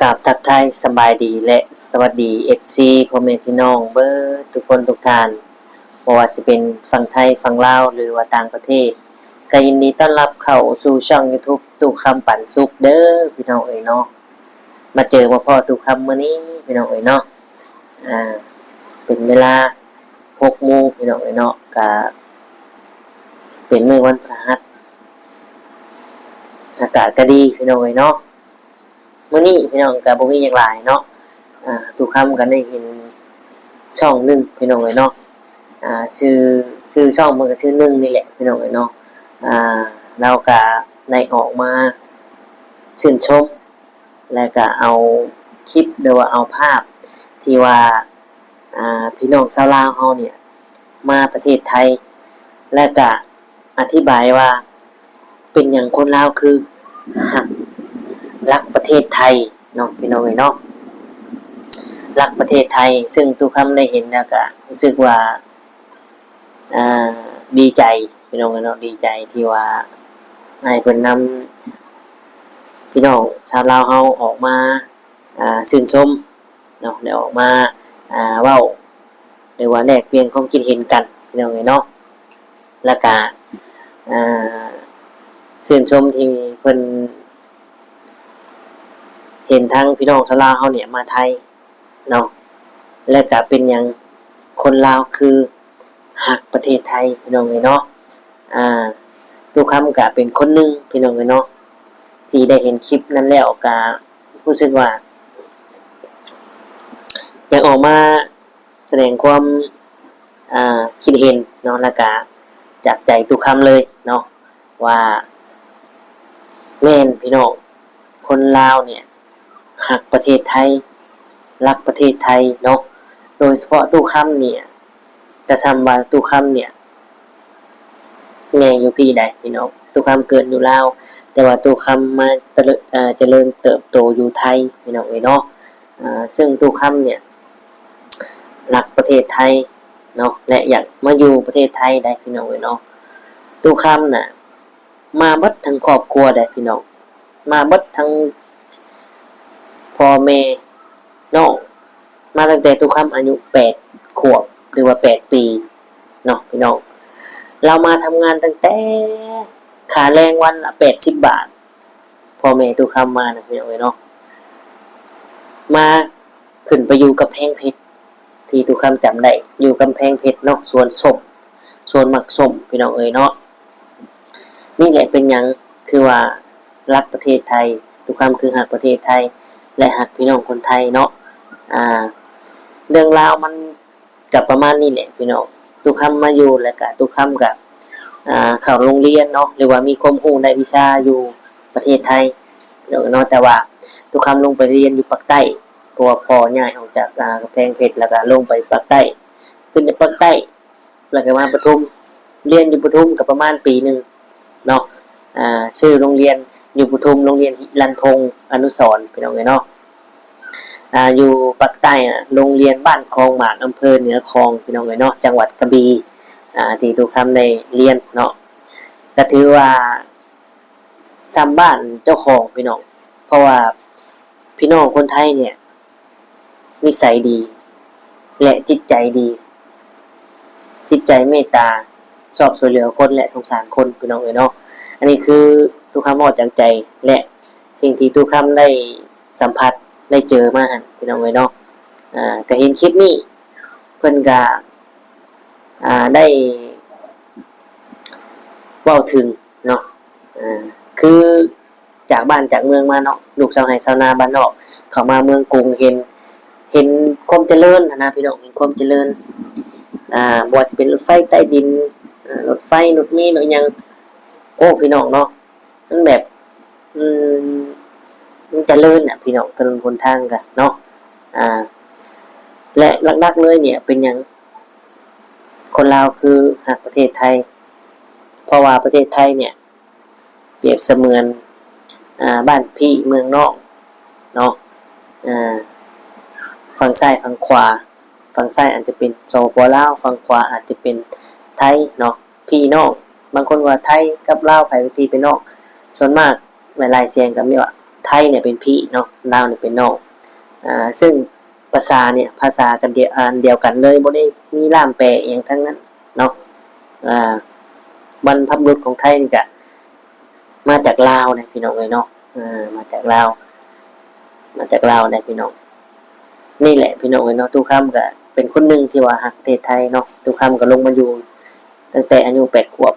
ກາບທັກທາຍສະບາຍດີ ແລະ ສະຫວັດດີ ເອັຟຊີ ພໍ່ແມ່ພີ່ນ້ອງເບິດທຸກຄົນທຸກທ່ານ, ບໍ່ວ່າຊິເປັນຝັ່ງໄທ, ຝັ່ງລາວ ຫຼືວ່າຕ່າງປະເທດ, ກໍຍິນດີຕ້ອນຮັບເຂົ້າສູ່ຊ່ອງ YouTube ຕູ້ຄຳປັນສຸກເດີພີ່ນ້ອງເອີຍເນາະ. ມາເຈີມາພໍ້ຕູ້ຄຳມື້ນີ້ພີ່ນ້ອງເອີຍເນາະ, ອ່າ ເປັນເວລາ ຫົກໂມງພີ່ນ້ອງເອີຍເນາະ, ກະເປັນມື້ວັນພະຫັດ, ອາກາດກະດີພີ່ນ້ອງເອີຍເນາະ. ມື້ນີ້ພີ່ນ້ອງກະບໍ່ມີຫຍັງຫຼາຍເນາະ, ອ່າ ຕູ້ຄຳກະໄດ້ເຫັນຊ່ອງໜຶ່ງພີ່ນ້ອງເອີຍເນາະ, ອ່າ ຊື່ ຊື່ຊ່ອງເພິ່ນກະຊື່ໜຶ່ງນີ້ແຫຼະພີ່ນ້ອງເອີຍເນາະ, ອ່າ ລາວກະໄດ້ອອກມາຊື່ນຊົມ ແລະກະເອົາຄລິບ ຫຼືວ່າເອົາພາບທີ່ວ່າ ອ່າ ພີ່ນ້ອງຊາວລາວເຮົານີ້ມາປະເທດໄທ ແລະກະອະທິບາຍວ່າເປັນຫຍັງຄົນລາວຄືຮັກ ຮັກປະເທດໄທເນາະ ພີ່ນ້ອງເອີຍເນາະ, ຮັກປະເທດໄທ. ເຊິ່ງຕູ້ຄຳໄດ້ເຫັນແລ້ວກະຮູ້ສຶກວ່າ ອ່າ ດີໃຈພີ່ນ້ອງເອີຍເນາະ, ດີໃຈທີ່ວ່າອ້າຍເພິ່ນນຳພີ່ນ້ອງຊາວລາວເຮົາອອກມາ ອ່າ ຊື່ນຊົມເນາະ, ໄດ້ອອກມາ ອ່າ ເວົ້າ ຫຼືວ່າແລກປ່ຽນຄວາມຄິດເຫັນກັນພີ່ນ້ອງເອີຍເນາະ. ແລ້ວກະ ອ່າ ຊື່ນຊົມທີ່ເພິ່ນເຫັນທັງພີ່ນ້ອງຊາວລາວເຮົານີ້ມາໄທເນາະ, ແລະກະເປັນຫຍັງຄົນລາວຄືຮັກປະເທດໄທພີ່ນ້ອງເອີຍເນາະ. ອ່າ ຕູ້ຄຳກະເປັນຄົນໜຶ່ງພີ່ນ້ອງເອີຍເນາະ ທີ່ໄດ້ເຫັນຄລິບນັ້ນແລ້ວກະຮູ້ສຶກວ່າ ຢາກອອກມາສະແດງຄວາມ ອ່າ ຄິດເຫັນເນາະ, ແລ້ວກະຈາກໃຈຕູ້ຄຳເລີຍເນາະ ວ່າແມ່ນພີ່ນ້ອງ ຄົນລາວນີ້ຮັກປະເທດໄທ ລັກປະເທດໄທເນາະ. ໂດຍສະເພາະຕູ້ຄຳນີ້ ກະສ່ຳວ່າຕູ້ຄຳນີ້ໃຫຍ່ຢູ່ພີ້ໃດພີ່ນ້ອງ, ຕູ້ຄຳເກີດຢູ່ລາວ ແຕ່ວ່າຕູ້ຄຳມາ ເອີ ຈະເລີນເຕີບໂຕຢູ່ໄທພີ່ນ້ອງເອີຍເນາະ. ເຊິ່ງຕູ້ຄຳນີ້ຮັກປະເທດໄທເນາະ ແລະ ຢາກມາຢູ່ປະເທດໄທໃດພີ່ນ້ອງເອີຍເນາະ. ຕູ້ຄຳນະ ມາເບິດທັງຄອບຄົວໃດພີ່ນ້ອງ, ມາເບິດທັງພໍ່ແມ່ນ້ອງ, ມາຕັ້ງແຕ່ຕູ້ຄຳອາຍຸແປດຂວບ ຫຼືວ່າແປດປີເນາະພີ່ນ້ອງ. ລາວມາທຳງານຕັ້ງແຕ່ຄ່າແຮງວັນລະແປດສິບບາດ, ພໍ່ແມ່ຕູ້ຄຳມານະພີ່ນ້ອງເອີຍເນາະ. ມາ ຂຶ້ນໄປຢູ່ກຳແພງເພັດ ທີ່ຕູ້ຄຳຈຳໄດ້ ຢູ່ກຳແພງເພັດເນາະ, ສວນສົ້ມ ສວນໝາກສົ້ມ ພີ່ນ້ອງເອີຍເນາະ. ນີ້ແຫຼະເປັນຫຍັງຄືວ່າຮັກປະເທດໄທ, ຕູ້ຄຳຄືຮັກປະເທດໄທ ແລະ ຮັກພີ່ນ້ອງຄົນໄທເນາະ. ອ່າ ເລື່ອງລາວມັນ ກະປະມານນີ້ແຫຼະພີ່ນ້ອງ. ຕູ້ຄຳມາຢູ່ ແລ້ວກະຕູ້ຄຳກະ ອ່າ ເຂົ້າໂຮງຮຽນເນາະ ຫຼືວ່າມີຄວາມຮູ້ ໄດ້ວິຊາຢູ່ປະເທດໄທເນາະ, ແຕ່ວ່າຕູ້ຄຳລົງໄປຮຽນຢູ່ປາກໃຕ້ ເພາະວ່າພໍ່ຍ້າຍອອກຈາກ ອ່າ ກຳແພງເພັດ ແລ້ວກະລົງໄປປາກໃຕ້ ຂຶ້ນໄປປາກໃຕ້ ແລ້ວກະມາປະທຸມ ຮຽນຢູ່ປະທຸມກະປະມານປີໜຶ່ງເນາະ. ອ່າ ຊື່ໂຮງຮຽນຢູ່ປະທຸມ ໂຮງຮຽນຫິລັນພົງອະນຸສອນ ພີ່ນ້ອງເອີຍເນາະ. ອ່າ ຢູ່ປາກໃຕ້ ໂຮງຮຽນບ້ານຄອງໝາກ ອຳເພີເໜືອຄອງ ພີ່ນ້ອງເອີຍເນາະ, ຈັງຫວັດກະບີ່ ອ່າ ທີ່ຕູ້ຄຳໄດ້ຮຽນເນາະ. ກະຖືວ່າສ່ຳບ້ານເຈົ້າຂອງພີ່ນ້ອງ, ເພາະວ່າພີ່ນ້ອງຄົນໄທນີ້ ນິໄສດີ ແລະ ຈິດໃຈດີ ຈິດໃຈເມດຕາ ຊອບຊ່ວຍເຫຼືອຄົນ ແລະ ສົງສານຄົນ ພີ່ນ້ອງເອີຍເນາະ. ອັນນີ້ຄືຕູ້ຄຳເວົ້າຈາກໃຈ ແລະ ສິ່ງທີ່ຕູ້ຄຳໄດ້ສຳຜັດ ໄດ້ເຈີມາຫັ້ນ ພີ່ນ້ອງເອີຍເນາະ. ອ່າ ກະເຫັນຄລິບນີ້ ເພິ່ນກະ ອ່າ ໄດ້ເວົ້າເຖິງເນາະ ອ່າ ຄື ຈາກບ້ານຈາກເມືອງມາເນາະ, ລູກຊາວໄຮ່ຊາວນາບ້ານນອກ ເຂົ້າມາເມືອງກຸງ ເຫັນ ເຫັນຄວາມຈະເລີນຫັ້ນນະພີ່ນ້ອງ, ເຫັນຄວາມຈະເລີນ ອ່າ ບໍ່ວ່າຊິເປັນລົດໄຟໃຕ້ດິນ ອ່າ ລົດໄຟ ລົດເມ ລົດຫຍັງ ໂອ້ ພີ່ນ້ອງເນາະ, ມັນແບບ ອືມ ມັນຈະເລີນນະພີ່ນ້ອງ, ຖະໜົນຫົນທາງກະເນາະ ອ່າ ແລະ ຫຼັກໆເລີຍນີ້ເປັນຫຍັງຄົນລາວຄືຮັກປະເທດໄທ? ເພາະວ່າປະເທດໄທນີ້ ປຽບສະເໝືອນ ອ່າ ບ້ານພີ່ເມືອງນ້ອງເນາະ, ອ່າ ຝັ່ງຊ້າຍຝັ່ງຂວາ, ຝັ່ງຊ້າຍອາດຈະເປັນ ສປປ ລາວ, ຝັ່ງຂວາອາດຈະເປັນໄທເນາະ, ພີ່ນ້ອງ, ບາງຄົນວ່າໄທກັບລາວໃຜເປັນພີ່ເປັນນ້ອງ, ສ່ວນມາກຫຼາຍໆສຽງກໍມີວ່າ ໄທນີ້ເປັນພີ່ເນາະ ລາວນີ້ເປັນນ້ອງ ອ່າ ເຊິ່ງພາສານີ້ພາສາກັນດຽວ ອັນດຽວກັນເລີຍ ບໍ່ໄດ້ມີລ່າມແປອີ່ຫຍັງທັງນັ້ນເນາະ ອ່າ ບັນພະບຸລຸດຂອງໄທນີ້ກະມາຈາກລາວແຫຼະພີ່ນ້ອງເອີຍເນາະ ເອີ ມາຈາກລາວ ມາຈາກລາວແຫຼະພີ່ນ້ອງ. ນີ້ແຫຼະພີ່ນ້ອງເອີຍເນາະ ຕູ້ຄຳກະເປັນຄົນໜຶ່ງທີ່ວ່າຮັກປະເທດໄທເນາະ ຕູ້ຄຳກະລົງມາຢູ່ຕັ້ງແຕ່ອາຍຸແປດຂວບ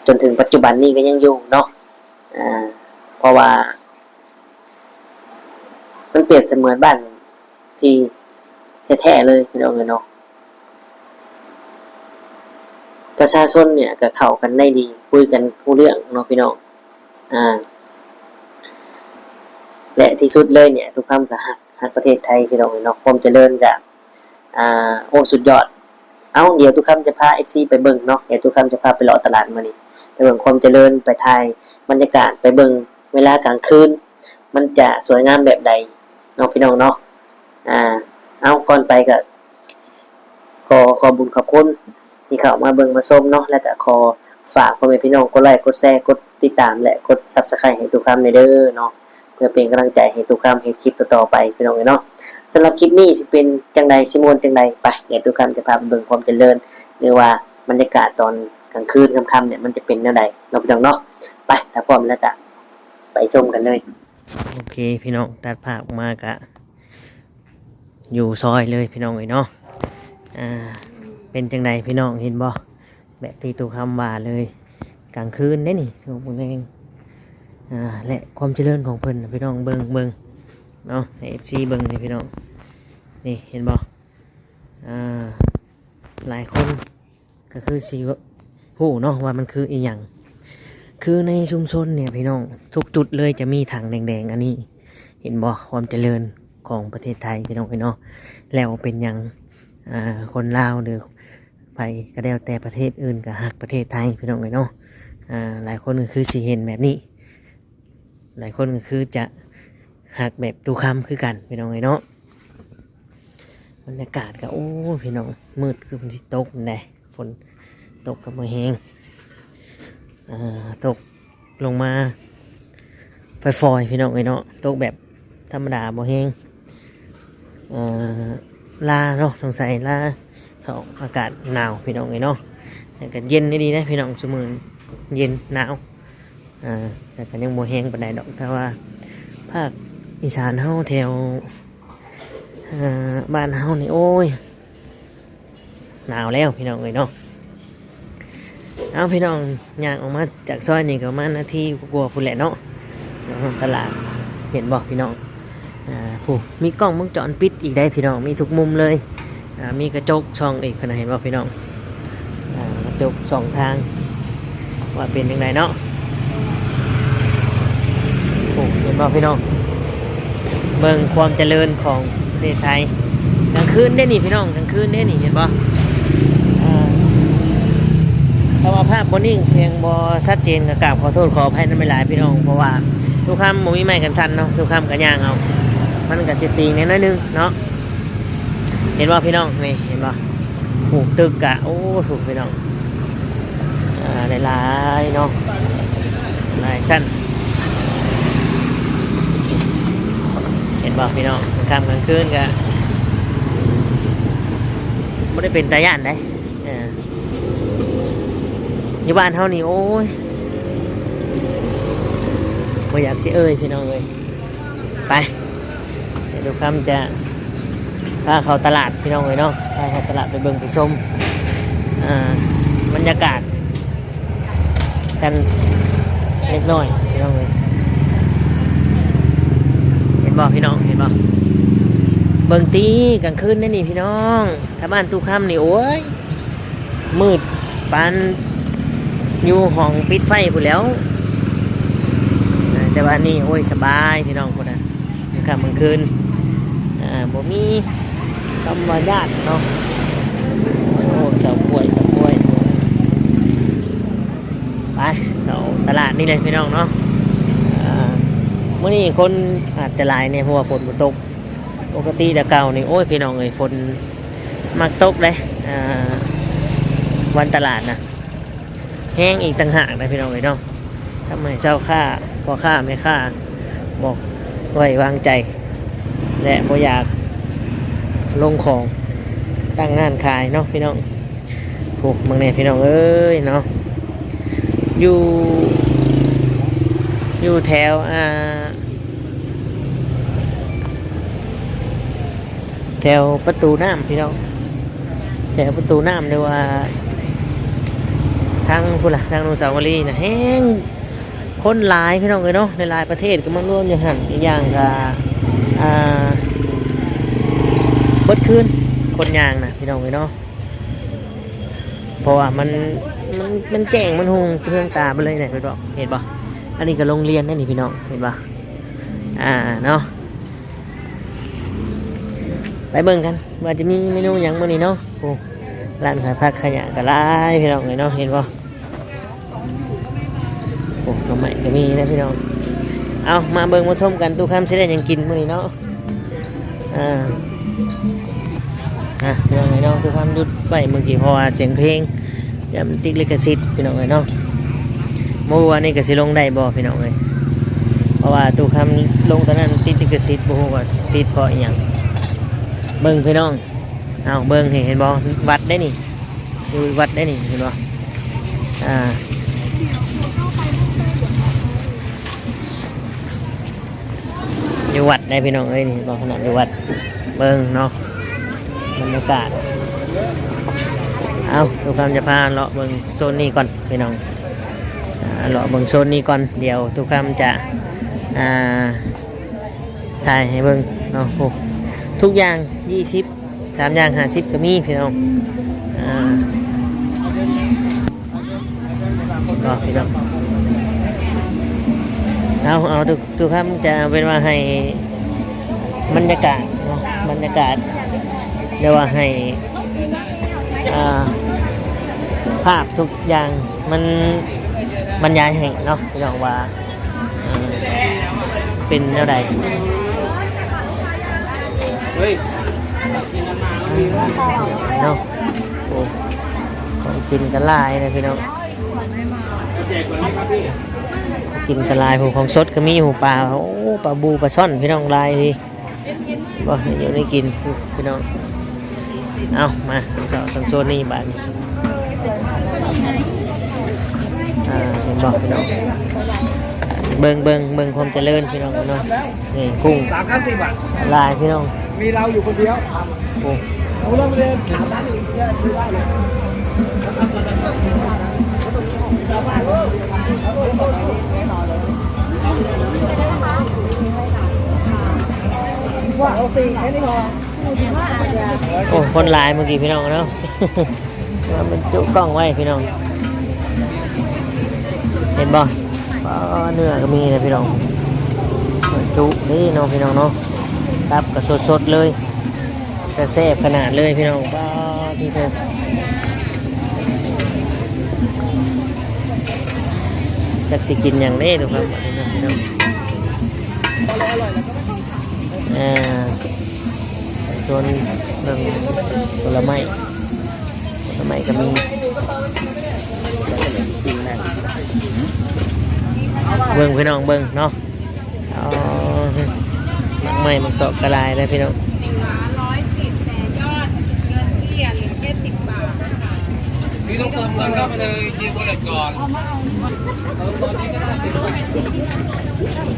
ຈົນເຖິງປັດຈຸບັນນີ້ກະຍັງຢູ່ເນາະ ອ່າ ເພາະວ່າມັນປຽບສະເໝືອນບ້ານພີ່ແທ້ໆເລີຍພີ່ນ້ອງເອີຍເນາະ. ປະຊາຊົນເນີ້ຍກະເຂົ້າກັນໄດ້ດີ ຄຸຍກັນຮູ້ເລື່ອງເນາະພີ່ນ້ອງ ອ່າ ແລະທີ່ສຸດເລີຍເນີ້ຍ ຕູ້ຄຳກະຮັກ ຮັກປະເທດໄທພີ່ນ້ອງເອີຍເນາະ ຄວາມຈະເລີນກະ ອ່າ ໂອ້ ສຸດຍອດ. ເອົ້າ ດຽວຕູ້ຄຳຈະພາເອັຟຊີໄປເບິ່ງເນາະ ດຽວຕູ້ຄຳຈະພາໄປເລາະຕະຫຼາດມື້ນີ້ ໄປເບິ່ງຄວາມຈະເລີນ ໄປຖ່າຍບັນຍາກາດ ໄປເບິ່ງເວລາກາງຄືນ ມັນຈະສວຍງາມແບບໃດເນາະພີ່ນ້ອງເນາະ. ອ່າ ເອົ້າ ກ່ອນໄປກະ ຂໍຂອບບຸນຂອບຄຸນທີ່ເຂົ້າມາເບິ່ງມາຊົມເນາະ ແລະກະຂໍຝາກພໍ່ແມ່ພີ່ນ້ອງກົດໄລ້ ກົດແຊ ກົດຕິດຕາມ ແລະກົດຊັບສະໄຄຣບ໌ໃຫ້ຕູ້ຄຳແດ່ເດີເນາະ ເພື່ອເປັນກຳລັງໃຈໃຫ້ຕູ້ຄຳເຮັດຄລິບຕໍ່ໆໄປພີ່ນ້ອງເອີຍເນາະ. ສຳລັບຄລິບນີ້ຊິເປັນຈັ່ງໃດ ຊິມ່ວນຈັ່ງໃດ ໄປ ດຽວຕູ້ຄຳຈະພາໄປເບິ່ງຄວາມຈະເລີນ ຫຼືວ່າບັນຍາກາດຕອນກາງຄືນຄ່ຳໆເນີ້ຍ ມັນຈະເປັນແນວໃດເນາະພີ່ນ້ອງເນາະ. ໄປ ຖ້າພ້ອມແລ້ວກະໄປຊົມກັນເລີຍ. ໂອເຄພີ່ນ້ອງ ຕັດພາບອອກມາກະຢູ່ຊອຍເລີຍພີ່ນ້ອງເອີຍເນາະ. ອ່າ ເປັນຈັ່ງໃດພີ່ນ້ອງ ເຫັນບໍ່ ແບບທີ່ຕູ້ຄຳວ່າເລີຍ ກາງຄືນເດ້ນີ້ ໂອ້ ແລງ ອ່າ ແລະຄວາມຈະເລີນຂອງເພິ່ນນະພີ່ນ້ອງ ເບິ່ງ ເບິ່ງເນາະ ໃຫ້ເອັຟຊີເບິ່ງນີ້ພີ່ນ້ອງ ນີ້ເຫັນບໍ່ ອ່າ ຫຼາຍຄົນ ກະຄືຊິຮູ້ເນາະວ່າມັນຄືອີ່ຫຍັງ. ຄືໃນຊຸມຊົນເນີ້ຍພີ່ນ້ອງ ທຸກຈຸດເລີຍຈະມີຖັງແດງໆ ອັນນີ້ ເຫັນບໍ່ ຄວາມຈະເລີນຂອງປະເທດໄທພີ່ນ້ອງເອີຍເນາະ. ແລ້ວເປັນຫຍັງ ອ່າ ຄົນລາວ ຫຼື ໃຜກະແລ້ວແຕ່ປະເທດອື່ນກະຮັກປະເທດໄທພີ່ນ້ອງເອີຍເນາະ. ອ່າ ຫຼາຍຄົນກະຄືຊິເຫັນແບບນີ້ ຫຼາຍຄົນກະຄືຈະຮັກແບບຕູ້ຄຳຄືກັນພີ່ນ້ອງເອີຍເນາະ. ບັນຍາກາດກະ ໂອ້ ພີ່ນ້ອງ ມືດຄືມັນຊິຕົກແດ່ ຝົນຕົກກະບໍ່ແຮງ ອ່າ ຕົກລົງມາຝອຍໆ ພີ່ນ້ອງເອີຍເນາະ ຕົກແບບທຳມະດາບໍ່ແຮງ ອ່າ ລາເນາະ ສົງໄສລາ ເຂົ້າອາກາດໜາວພີ່ນ້ອງເອີຍເນາະ. ແຕ່ກະເຢັນດີໆເດ້ພີ່ນ້ອງ ຊຸມື້ເຢັນໜາວ ອ່າ ແຕ່ກະຍັງບໍ່ແຮງປານໃດດອກ ແຕ່ວ່າພາກອີສານເຮົາແຖວ ອ່າ ບ້ານເຮົານີ້ ໂອ້ຍ ໜາວແລ້ວພີ່ນ້ອງເອີຍເນາະ. ເອົາ ພີ່ນ້ອງ ຍ່າງອອກມາຈາກຊອຍນີ້ກະປະມານນາທີກວ່າໆພຸ້ນແຫຼະເນາະ ຮອດຕະຫຼາດ ເຫັນບໍ່ພີ່ນ້ອງ. ອ່າ ຜູ້ ມີກ້ອງວົງຈອນປິດອີກໄດ໋ພີ່ນ້ອງ ມີທຸກມຸມເລີຍ ອ່າ ມີກະຈົກສ່ອງອີກຫັ້ນນະ ເຫັນບໍ່ພີ່ນ້ອງ ອ່າ ກະຈົກສອງທາງ ວ່າເປັນຈັ່ງໃດເນາະ. ໂອ້ ເຫັນບໍ່ພີ່ນ້ອງ ເບິ່ງຄວາມຈະເລີນຂອງປະເທດໄທ ກາງຄືນເດ້ນີ້ພີ່ນ້ອງ ກາງຄືນເດ້ນີ້ ເຫັນບໍ່ ອ່າ ຖ້າວ່າພາບບໍ່ນິ່ງ ສຽງບໍ່ຊັດເຈນ ກະກາບຂໍໂທດຂໍອະໄພນຳຫຼາຍໆ ພີ່ນ້ອງ ເພາະວ່າຕູ້ຄຳບໍ່ມີໄມ້ກັນສັ່ນເນາະ ຕູ້ຄຳກະຍ່າງເອົາ ມັນກະຊິຕີງແດ່ໜ້ອຍໜຶ່ງເນາະ. ເຫັນບໍ່ພີ່ນ້ອງ ນີ້ເຫັນບໍ່ ໂອ້ ຕຶກກະ ໂອ້ ທຸກພີ່ນ້ອງ ອ່າ ຫຼາຍໆເນາະ ຫຼາຍຊັ້ນ ເຫັນບໍ່ພີ່ນ້ອງ ກາງຄ່ຳກາງຄືນກະບໍ່ໄດ້ເປັນຕາຢ້ານໃດ໋ ເອີ ຢູ່ບ້ານເຮົານີ້ ໂອ້ຍ ບໍ່ຢາກຊິເອີ່ຍພີ່ນ້ອງເອີຍ. ໄປ ດຽວຕູ້ຄຳຈະພາເຂົ້າຕະຫຼາດພີ່ນ້ອງເອີຍເນາະ ພາເຂົ້າຕະຫຼາດໄປເບິ່ງໄປຊົມ ອ່າ ບັນຍາກາດກັນເລັກນ້ອຍພີ່ນ້ອງເອີຍ. ເຫັນບໍ່ພີ່ນ້ອງ ເຫັນບໍ່ ເບິ່ງຕິ ກາງຄືນເດ້ນີ້ພີ່ນ້ອງ ຖ້າບ້ານຕູ້ຄຳນີ້ ໂອ້ຍ ມືດປານຢູ່ຫ້ອງປິດໄຟພຸ້ນແຫຼ້ວ ແຕ່ວ່ານີ້ ໂອ້ຍ ສະບາຍພີ່ນ້ອງພຸ້ນນະ ກາງຄ່ຳກາງຄືນ ອ່າ ບໍ່ມີຄຳວ່າຢ້ານເນາະ. ໂອ້ ສາວກ້ວຍ ສາວກ້ວຍ ໄປເຂົ້າຕະຫຼາດນີ້ເລີຍພີ່ນ້ອງເນາະ. ອ່າ ມື້ນີ້ຄົນອາດຈະຫຼາຍແດ່ ເພາະວ່າຝົນບໍ່ຕົກ ປົກກະຕິແຕ່ເກົ່ານີ້ ໂອ້ຍ ພີ່ນ້ອງເອີຍ ຝົນມັກຕົກເດ້ ອ່າ ວັນຕະຫຼາດນະ ແຮງອີກຕ່າງຫາກນະພີ່ນ້ອງເອີຍເນາະ. ທຳໃຫ້ຊາວຄ້າ ພໍ່ຄ້າແມ່ຄ້າບໍ່ໄວ້ວາງໃຈ ແລະ ບໍ່ຢາກລົງຂອງຕັ້ງຮ້ານຂາຍເນາະພີ່ນ້ອງ. ໂອ້ ເບິ່ງແດ່ພີ່ນ້ອງເອີຍເນາະ ຢູ່ ຢູ່ແຖວ ອ່າ ແຖວປະຕູນ້ຳພີ່ນ້ອງ ແຖວປະຕູນ້ຳ ຫຼືວ່າທາງພຸ້ນລະ ທາງອະນຸສາວະລີນະ ແຮ່ງຄົນຫຼາຍພີ່ນ້ອງເອີຍເນາະ ຫຼາຍໆປະເທດກໍມາລວມຢູ່ຫັ້ນ. ອີກຢ່າງກໍ ອ່າ ເບິດຄືນຄົນຍ່າງນະພີ່ນ້ອງເອີຍເນາະ ເພາະວ່າມັນ ມັນ ມັນແຈ້ງ ມັນຮຸ່ງເຮືອງຕາໄປເລີຍນະ ເຫັນບໍ່ ເຫັນບໍ່? ອັນນີ້ກໍໂຮງຮຽນເດ້ນີ້ພີ່ນ້ອງ ເຫັນບໍ່? ອ່າ ເນາະ ໄປເບິ່ງກັນວ່າຈະມີເມນູຫຍັງມື້ນີ້ເນາະ. ໂອ້ ຮ້ານຂາຍຜັກຂາຍຫຍ້າກໍຫຼາຍພີ່ນ້ອງເອີຍເນາະ ເຫັນບໍ່? ໂອ້ ໜໍ່ໄມ້ກໍມີນະພີ່ນ້ອງ. ເອົາ ມາເບິ່ງມາຊົມກັນ ຕູ້ຄຳຊິໄດ້ຫຍັງກິນມື້ນີ້ເນາະ. ອ່າ ອ່ະ ພີ່ນ້ອງເອີຍເນາະ ຄືຄວາມຢຸດໄວ້ເມື່ອກີ້ ເພາະວ່າສຽງເພງ ຢ້ານມັນຕິດລິຂະສິດພີ່ນ້ອງເອີຍເນາະ. ບໍ່ຮູ້ວ່ານີ້ກໍຊິລົງໄດ້ບໍ່ພີ່ນ້ອງເອີຍ ເພາະວ່າຕູ້ຄຳລົງຕອນນັ້ນຕິດລິຂະສິດ ບໍ່ຮູ້ວ່າຕິດເພາະອີ່ຫຍັງ. ເບິ່ງພີ່ນ້ອງ ເອົາ ເບິ່ງ ເຫັນບໍ່? ວັດເດ້ນີ້ ຢູ່ວັດເດ້ນີ້ ເຫັນບໍ່? ອ່າ ຢູ່ວັດໄດ໋ພີ່ນ້ອງເອີຍ ນີ້ເຫັນບໍ່? ຂະໜາດຢູ່ວັດ ເບິ່ງເນາະ ບັນຍາກາດ. ເອົາ ຕູ້ຄຳຈະພາເລາະເບິ່ງໂຊນນີ້ກ່ອນພີ່ນ້ອງ ອ່າ ເລາະເບິ່ງໂຊນນີ້ກ່ອນ ດຽວຕູ້ຄຳຈະ ອ່າ ຖ່າຍໃຫ້ເບິ່ງເນາະ. ໂອ້ ທຸກຢ່າງ ຊາມຢ່າງຫ້າສິບກໍມີພີ່ນ້ອງ. ອ່າ ເນາະພີ່ນ້ອງ ເອົາ ເອົາ ຕູ້ ຕູ້ຄຳຈະເປັນວ່າໃຫ້ບັນຍາກາດເນາະ ບັນຍາກາດ ຫຼືວ່າໃຫ້ ອ່າ ພາບທຸກຢ່າງມັນບັນຍາຍໃຫ້ເນາະ ພີ່ນ້ອງວ່າ ເປັນແນວໃດເນາະ. ໂອ້ ຂອງກິນກໍຫຼາຍນະພີ່ນ້ອງ ກິນກໍຫຼາຍ. ໂອ້ ຂອງສົດກໍມີ ໂອ້ ປາ ໂອ້ ປາບູ ປາຊ່ອນ ພີ່ນ້ອງ ຫຼາຍດີ. ບໍ່ ແນວຢູ່ແນວກິນພີ່ນ້ອງ. ເອົາ ມາ ເຂົ້າໂຊນນີ້ບາດນີ້ ອ່າ ເຫັນບໍ່ພີ່ນ້ອງ ເບິ່ງ ເບິ່ງ ເບິ່ງຄວາມຈະເລີນພີ່ນ້ອງເນາະ. ນີ້ ກຸ້ງ ສາມສິບບາດ ຫຼາຍພີ່ນ້ອງ ມີເຮົາຢູ່ຄົນດຽວ. ໂອ້ ໂອ້ ຄົນຫຼາຍເມື່ອກີ້ພີ່ນ້ອງເນາະ ວ່າມັນຈຸກ້ອງໄວ້ພີ່ນ້ອງ ເຫັນບໍ່? ອໍ ເນື້ອກໍມີນະພີ່ນ້ອງ ຈຸນີ້ເນາະພີ່ນ້ອງເນາະ ຕັບກໍສົດໆເລີຍ ແຕ່ແຊບຂະໜາດເລີຍພີ່ນ້ອງ. ປ້າ ທີ່ເທີ ຈັກຊິກິນຫຍັງເດ້ທຸກຄົນ ພີ່ນ້ອງ ອ່າ ໂຊນເບິ່ງຜົນລະໄມ້ ຜົນລະໄມ້ກໍມີ ເບິ່ງພີ່ນ້ອງເບິ່ງເນາະ. ອໍ ໝາກໄມ້ໝາກຕອກກະຫຼາຍເດີພີ່ນ້ອງ ໜຶ່ງລະຮ້ອຍສິບ ແຕ່ຍອດເງິນທີ່ເຫຼືອເຫຼືອແຄ່ສິບບາດ. ນີ້ຕ້ອງເຕີມເງິນເຂົ້າໄປໃນ G Wallet ກ່ອນ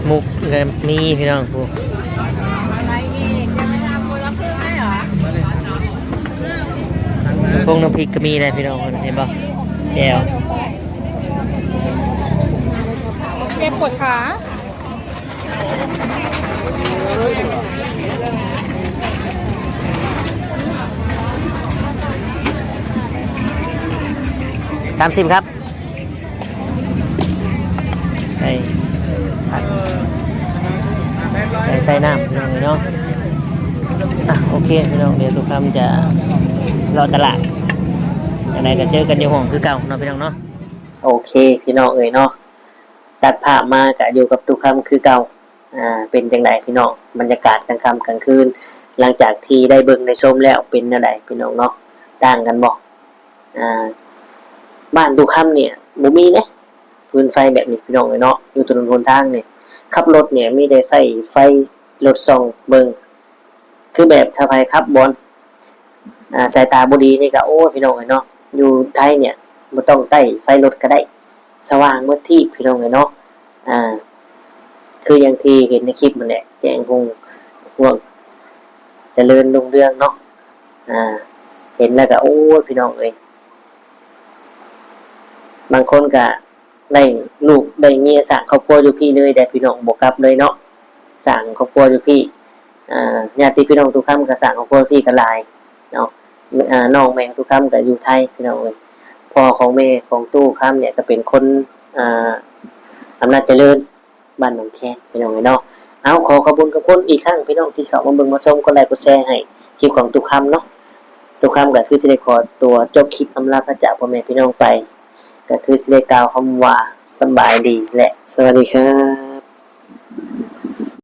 ໝູກກໍມີພີ່ນ້ອງ ຜູ້ ອະໄລອີກ ຍັງໄມ່ທຳຄົນລະເຄິ່ງໄດ້ເຫຣອ? ພວກນ້ຳພລິກກໍມີໄດ໋ພີ່ນ້ອງ ເຫັນບໍ່? ແຈ່ວ ເຈັບປວດຂາ. ສາມສິບຄັບ ໃສ່ຜັກ ໃສ່ໃຕ້ນ້ຳພີ່ນ້ອງເອີຍເນາະ. ອ່ະ ໂອເຄພີ່ນ້ອງ ດຽວຕຸຄຳຈະເລາະຕະຫຼາດ ຈັ່ງໃດກໍເຈີກັນຢູ່ຫ້ອງຄືເກົ່າເນາະພີ່ນ້ອງເນາະ. ໂອເຄພີ່ນ້ອງເອີຍເນາະ ຕັດພາບມາກະຢູ່ກັບຕຸຄຳຄືເກົ່າ. ອ່າ ເປັນຈັ່ງໃດພີ່ນ້ອງ ບັນຍາກາດກາງຄ່ຳກາງຄືນ ຫຼັງຈາກທີ່ໄດ້ເບິ່ງໄດ້ຊົມແລ້ວ ເປັນແນວໃດພີ່ນ້ອງເນາະ ຕ່າງກັນບໍ່? ອ່າ ບ້ານຕຸຄຳນີ້ບໍ່ມີເດ້ ຟືນໄຟແບບນີ້ພີ່ນ້ອງເອີຍເນາະ ຢູ່ຖະໜົນຫົນທາງນີ້ ຂັບລົດນີ້ມີແຕ່ໃຊ້ໄຟລົດສ່ອງເບິ່ງ ຄືແບບຖ້າໃຜຂັບບ່ອນ ອ່າ ສາຍຕາບໍ່ດີນີ້ກໍ ໂອ້ຍ ພີ່ນ້ອງເອີຍເນາະ ຢູ່ໄທນີ້ບໍ່ຕ້ອງໃຕ້ໄຟລົດກໍໄດ້ ສະຫວ່າງໝົດທີບ ພີ່ນ້ອງເອີຍເນາະ ອ່າ ຄືຢ່າງທີ່ເຫັນໃນຄລິບຫັ້ນແຫຼະ ແຈ້ງຮຸ່ງຮ່ວງ ຈະເລີນຮຸ່ງເຮືອງເນາະ ອ່າ ເຫັນແລ້ວກໍ ໂອ້ຍ ພີ່ນ້ອງເອີຍ ບາງຄົນກໍໄດ້ລູກໄດ້ເມຍ ສ້າງຄອບຄົວຢູ່ພີ້ເລີຍເດ້ພີ່ນ້ອງ ບໍ່ກັບເລີຍເນາະ ສ້າງຄອບຄົວຢູ່ພີ້ ອ່າ ຍາດຕິພີ່ນ້ອງຕຸຄຳກໍສ້າງຄອບຄົວຢູ່ພີ້ກໍຫຼາຍເນາະ ອ່າ ນ້ອງແມ່ຂອງຕຸຄຳກໍຢູ່ໄທພີ່ນ້ອງເອີຍ ພໍ່ຂອງແມ່ຂອງຕຸຄຳນີ້ກໍເປັນຄົນ ອ່າ ອຳນາດຈະເລີນ ບ້ານໜອງແຄນ ພີ່ນ້ອງເອີຍເນາະ ເອົາ ຂໍຂອບຄຸນຂອບຄຸນອີກຄັ້ງພີ່ນ້ອງທີ່ເຂົ້າມາເບິ່ງມາຊົມ ກົດໄລກົດແຊໃຫ້ຄລິບຂອງຕຸຄຳເນາະ ຕຸຄຳກໍຄືຊິໄດ້ຂໍຕົວຈົບຄລິບອຳລາພາຈາກພໍ່ແມ່ພີ່ນ້ອງໄປ ກໍຄືຊິໄດ້ກ່າວຄຳວ່າ ສະບາຍດີ ແລະ ສະຫວັດດີຄ່ະ.